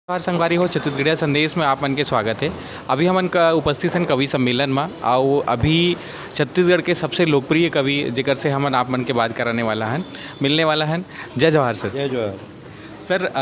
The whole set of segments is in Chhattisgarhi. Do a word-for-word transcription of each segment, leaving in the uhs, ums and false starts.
नमस्कार संगवारी हो, छत्तीसगढ़िया संदेश में आप मन के स्वागत है। अभी हमन का उपस्थित हन कवि सम्मेलन में, अउ अभी छत्तीसगढ़ के सबसे लोकप्रिय कवि, जेकर से हमन आप मन के बात कराने वाला हन, मिलने वाला हन। जय जोहार सर। जय जोहार। सर, अ,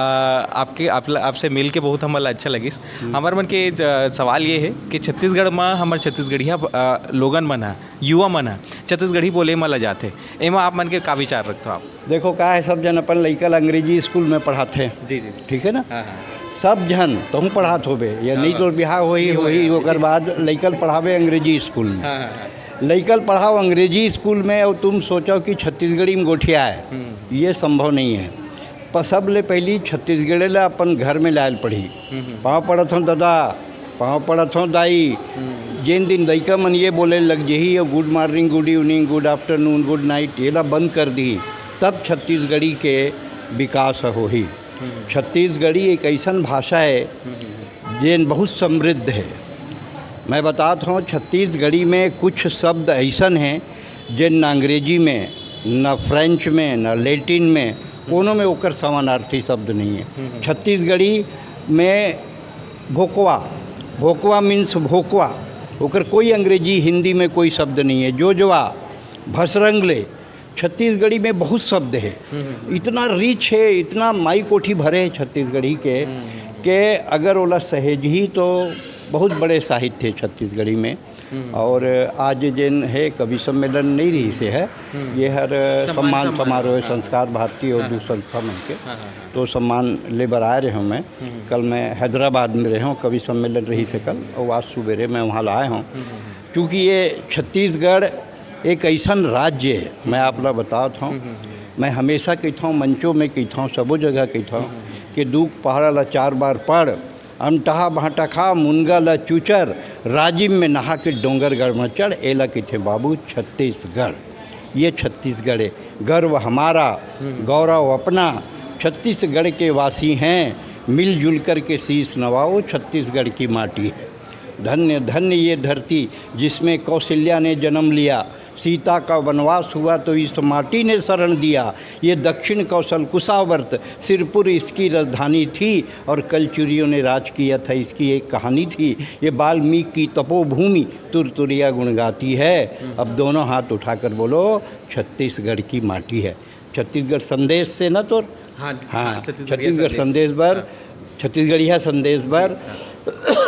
आपके, आप, आपसे मिल के बहुत हमन ला अच्छा लगिस। हम्म। हमर मन के ज-, सवाल ये है कि छत्तीसगढ़ में हमर छत्तीसगढ़िया, अ, लोगन मन ह, युवा मन ह, छत्तीसगढ़ी बोले में लजाथे, एमा आप मन के का विचार रखथो आप? देखो, का है, सब जन अपन लइका ल अंग्रेजी स्कूल में पढ़ाथे। जी, जी। ठीक है ना? हाँ, हाँ। सब झन, तहूँ पढ़ात होबे, या हाँ, नहीं हाँ। तो बिहाव होही, नहीं होही, होही, ओकर बाद लइका ल पढ़ाबे अंग्रेजी स्कूल में। हाँ, हाँ, हाँ। लइका ल पढ़ाओ अंग्रेजी स्कूल में, और तुम सोचो कि छत्तीसगढ़ी में गोठियाए, हम्म। ये संभव नहीं है। पर सबले पहली छत्तीसगढ़ी ला अपन घर में लायल पढ़ी। हम्म, हम्म। पाँव पड़त हूँ दादा, पाँव पड़त हूँ दाई। हम्म। जेन दिन लइका मन ये बोले लग जही, "गुड मॉर्निंग, गुड इवनिंग, गुड आफ्टरनून, गुड नाइट", ये ला बंद कर दी, तब छत्तीसगढ़ी के विकास होही। हम्म। छत्तीसगढ़ी एक ऐसन भाषा है, हम्म, हम्म, हम्म। जेन बहुत समृद्ध है। मैं बतात हूँ, छत्तीसगढ़ी में कुछ शब्द ऐसन हैं, जेन न अंग्रेजी में, न फ्रेंच में, न लैटिन में, कोनो में ओकर समानार्थी शब्द नहीं है। हम्म, हम्म। छत्तीसगढ़ी में भोकवा, भोकवा मीन्स भोकवा, ओकर कोई अंग्रेजी, हिंदी में कोई शब्द नहीं है। जोजवा, भसरंगले, छत्तीसगढ़ी में बहुत शब्द है। हम्म, हम्म। इतना रिच है, इतना माई कोठी भरे है छत्तीसगढ़ी के, हम्म, हम्म। के अगर ओला सहेजही तो बहुत बड़े साहित्य है छत्तीसगढ़ी में। हम्म। और आज जेन है कवि सम्मेलन नहीं रहिसे है, हम्म। ये हर सम्मान सम्मान समारोह है, हाँ। संस्कार भारती और हाँ, दूसर हाँ। संस्था मन के। हाँ, हाँ, हाँ। तो सम्मान ले बर आए रहे हूँ मैं। हम्म। कल मैं हैदराबाद में रहे हूँ, कवि सम्मेलन रहिसे कल, हम्म। और आज सुबेरे मैं वहाँ ला आए हूँ। हम्म, हम्म, हम्म। क्योंकि ये छत्तीसगढ़ एक ऐसन राज्य है, मैं आप ला बतात हूँ, हम्म, हम्म, हम्म। मैं हमेशा कहता हूँ, मंचों में कहता हूँ, सबो जगह कहता हूँ हम्म, हम्म। कि दूख पहाड़ा ला चार बार पढ़, अमटहा भांटा खा, मुनगा ल चुचर, राजिम में नहा के डोंगरगढ़ म चढ़, एला कहिथे बाबू छत्तीसगढ़। ये छत्तीसगढ़ है, गर्व हमारा, हम्म। गौरव अपना, छत्तीसगढ़ के वासी हैं, मिलजुल करके शीश नवाओ, छत्तीसगढ़ की माटी है। धन्य धन्य ये धरती, जिसमें कौशल्या ने जन्म लिया, सीता का वनवास हुआ तो इस माटी ने शरण दिया। ये दक्षिण कौशल कुशावर्त सिरपुर इसकी राजधानी थी और कलचुरियों ने राज किया था, इसकी एक कहानी थी। ये वाल्मीकि की तपोभूमि तुरतुरिया गुण गाती है। अब दोनों हाथ उठाकर बोलो, छत्तीसगढ़ की माटी है। छत्तीसगढ़ संदेश से ना तोर हाँ, हाँ, हाँ, छत्तीसगढ़िया छत्तीसगढ़ संदेश। संदेश बर, हाँ। छत्तीसगढ़िया संदेश बर जी,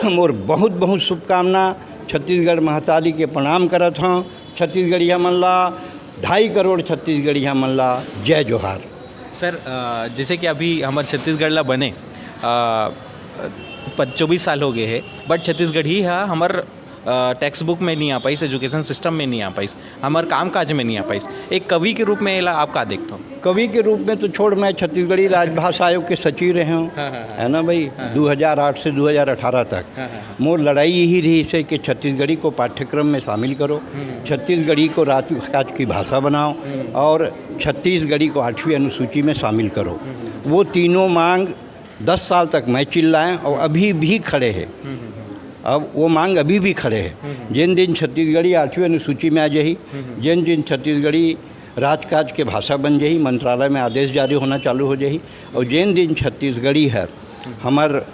हाँ। मोर बहुत बहुत शुभकामना। छत्तीसगढ़ महतारी के प्रणाम करत हूँ। छत्तीसगढ़िया मन ला, ढाई करोड़ छत्तीसगढ़िया मन ला जय जोहार। सर, अ, जैसे कि अभी हमर छत्तीसगढ़ ला बने, अ, पच-, चौबीस साल हो गए हैं, but छत्तीसगढ़ी हा हमर, अ, टेक्स्ट बुक में नहीं आ पाइस, एजुकेशन सिस्टम में नहीं आ पाइस, हमर काम काज में नहीं आ पाइस। एक कवि के रूप में एला आप का देखथो? कवि के रूप में तो छोड़, मैं छत्तीसगढ़ी राजभाषा आयोग के सचिव रहे हूँ, हाँ, हाँ, हाँ। है ना भाई, हाँ, हाँ। दो हज़ार आठ से दो हज़ार अठारह तक। हाँ, हाँ, हाँ। मोर लड़ाई यही रहिसे कि छत्तीसगढ़ी को पाठ्यक्रम में शामिल करो, हम्म। छत्तीसगढ़ी को राजकाज की भाषा बनाओ हम्म। और छत्तीसगढ़ी को आठवीं अनुसूची में शामिल करो। हम्म। वो तीनों मांग दस साल तक मैं चिल्लाए और अभी भी खड़े हैं। हम्म, हम्म, हम्म। अब वो मांग अभी भी खड़े है। हम्म, हम्म। जिन दिन छत्तीसगढ़ी आठवीं अनुसूची में आ जाही, हम्म, हम्म। जिन दिन छत्तीसगढ़ी राजकाज के भाषा बन जाही, मंत्रालय में आदेश जारी होना चालू हो जाही, और जिन दिन छत्तीसगढ़ी हर हम्म। हमर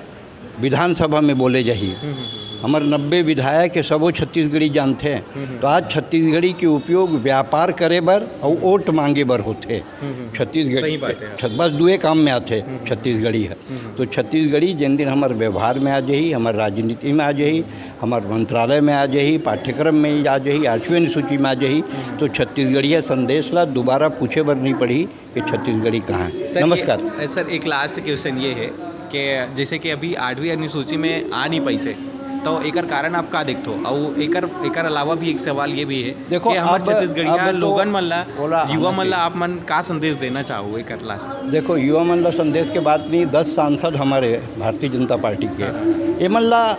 विधानसभा में बोले जाही, हम्म, हम्म, हम्म। हमर नब्बे विधायक के सबो छत्तीसगढ़ी जानथे, हम्म, हम्म। तो आज छत्तीसगढ़ी के उपयोग व्यापार करे बर और वोट मांगे बर होथे। हम्म, हम्म। छत्तीसगढ़ सही बात है। छ-, बस दुए काम में आथे हम्म, हम्म। छत्तीसगढ़ी है। हम्म। तो छत्तीसगढ़ी जिन दिन हमर व्यवहार में आ जाही, हमर राजनीति में आ जाही, हमर मंत्रालय में आ जाही, पाठ्यक्रम में आ जाही, आठवीं अनुसूची में आ जाही, हम्म। तो छत्तीसगढ़िया संदेश ला दोबारा पूछे बर नहीं पड़ही कि छत्तीसगढ़ी कहाँ है। सर, नमस्कार। ये, सर, एक लास्ट क्वेश्चन ये है कि जैसे कि अभी आठवीं अनुसूची में आ नहीं पाइसे, तो एकर कारण आप का देखथो? अउ एकर, एकर अलावा भी एक सवाल ये भी है देखो, कि हमर अब, छत्तीसगढ़िया अब तो लोगन मन ला, ओला युवा आना मन ला चाहिए। आप मन का संदेश देना चाहो एकर लास्ट? देखो, युवा मन ला संदेश के बात नहीं, दस सांसद हमारे भारतीय जनता पार्टी के, हाँ। ये मन ला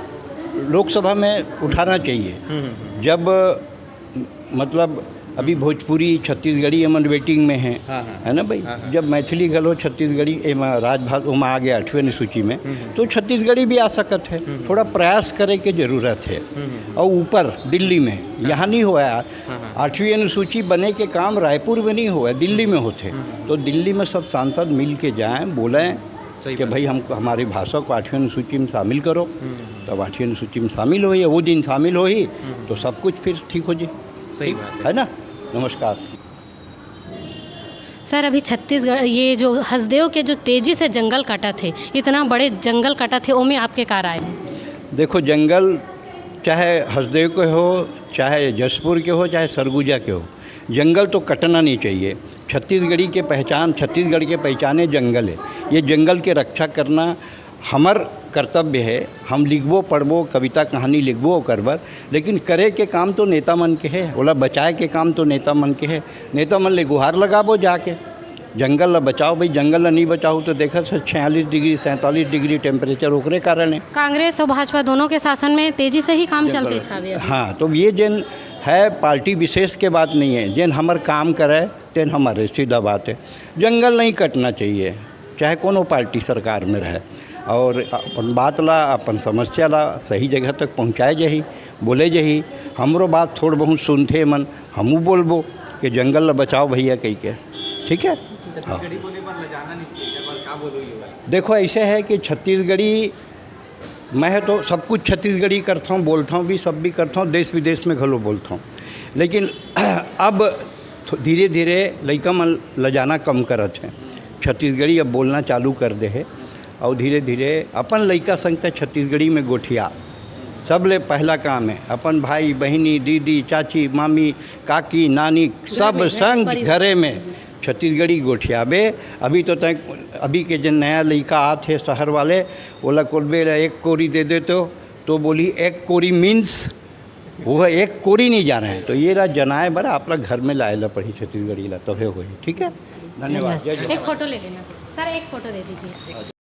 लोकसभा में उठाना चाहिए। हम्म, हम्म, हम्म। जब, मतलब, अभी हम्म। भोजपुरी, छत्तीसगढ़ी, ये मन वेटिंग में हैं, हाँ, हाँ। है ना भाई? हाँ, हाँ। जब मैथिली घलो छत्तीसगढ़ी, ए, म-, राजभाषा, ओमा आ गया आठवीं अनुसूची में, हम्म, हम्म। तो छत्तीसगढ़ी भी आ सकत है। हम्म, हम्म। थोड़ा प्रयास करे के जरूरत है। हम्म, हम्म, हम्म। और ऊपर दिल्ली में, हाँ। यहाँ नहीं हुआ है। हाँ, हाँ। आठवीं अनुसूची बने के काम रायपुर में नहीं हुआ है, दिल्ली में होते। हम्म, हम्म। तो दिल्ली में सब सांसद मिल के जाएं, बोलें, सही कि बात। भाई, हम, हमारी भाषा को आठवीं अनुसूची में शामिल करो। हम्म। तब आठवीं अनुसूची में शामिल होही, वो दिन शामिल होही, हम्म। तो सब कुछ फिर ठीक हो जाए। सही बात है। है ना? नमस्कार। सर, अभी छत्तीसगढ़, ये जो हसदेव के जो तेजी से जंगल कटत हे, इतना बड़े जंगल कटत हे, ओमे आपके का राय है? देखो, जंगल चाहे हसदेव के हो, चाहे जशपुर के हो, चाहे सरगुजा के हो, जंगल तो कटना नहीं चाहिए। छत्तीसगढ़ी के पहचान, छत्तीसगढ़ के पहचाने जंगल है। ये जंगल के रक्षा करना हमर कर्तव्य है। हम लिखबो, पढ़बो, कविता कहानी लिखबो ओकर बर, लेकिन करे के काम तो नेता मन के है, ओला बचाए के काम तो नेता मन के है। नेता मन ले गुहार लगाबो जाके, जंगल ला बचाओ भाई। जंगल ला नहीं बचाओ तो देखत हो छियालीस डिग्री, सैंतालीस डिग्री temperature ओकरे कारण है। कांग्रेस और भाजपा दोनों के शासन में तेजी से ही काम चलते छावे अभी। हाँ, तो ये जेन है, पार्टी विशेष के बात नहीं है, जेन हमर काम करे तेन हमारे, सीधा बात है। जंगल नहीं कटना चाहिए, चाहे कोनो पार्टी सरकार में रहे, और अपन बात ला, अपन समस्या ला सही जगह तक पहुँचाए जाही, बोले जाही। हमरो बात थोड़ बहुत सुनथे मन, हमू बोलबो कि जंगल ला बचाओ भैया कहि के, ठीक है? हाँ। छत्तीसगढ़ी बोले बर लजाना नहीं चाहिए, एक बार का बोलो ये बात? देखो, ऐसे है कि छत्तीसगढ़ी, मैं तो सब कुछ छत्तीसगढ़ी करता हूँ, बोलता हूँ भी, सब भी करता हूँ, देश विदेश में घलो बोलता हूँ, लेकिन अब थो-, धीरे धीरे लइका मन लजाना कम करत हैं, छत्तीसगढ़ी अब बोलना चालू कर दे है, और धीरे धीरे अपन लइका संग त छत्तीसगढ़ी में गोठिया। सबले पहला काम है अपन भाई, बहिनी, दीदी, चाची, मामी, काकी, नानी, सब में, घर संग परिवार। घरे में छत्तीसगढ़ी गोठियाबे। अभी तो तय, अभी के जन नया लइका आत हे शहर वाले, ओला कोलबे ला एक कोरी दे दे तो, तो बोली, "एक कोरी means?" वो एक कोरी नहीं जाने है। तो ये ला जनाए बर आप ला घर में लाए ला पड़ी छत्तीसगढ़ी ला, तभे होही। ठीक है, धन्यवाद। जय जोहार। एक फोटो ले लेना सर, एक फोटो दे दीजिए।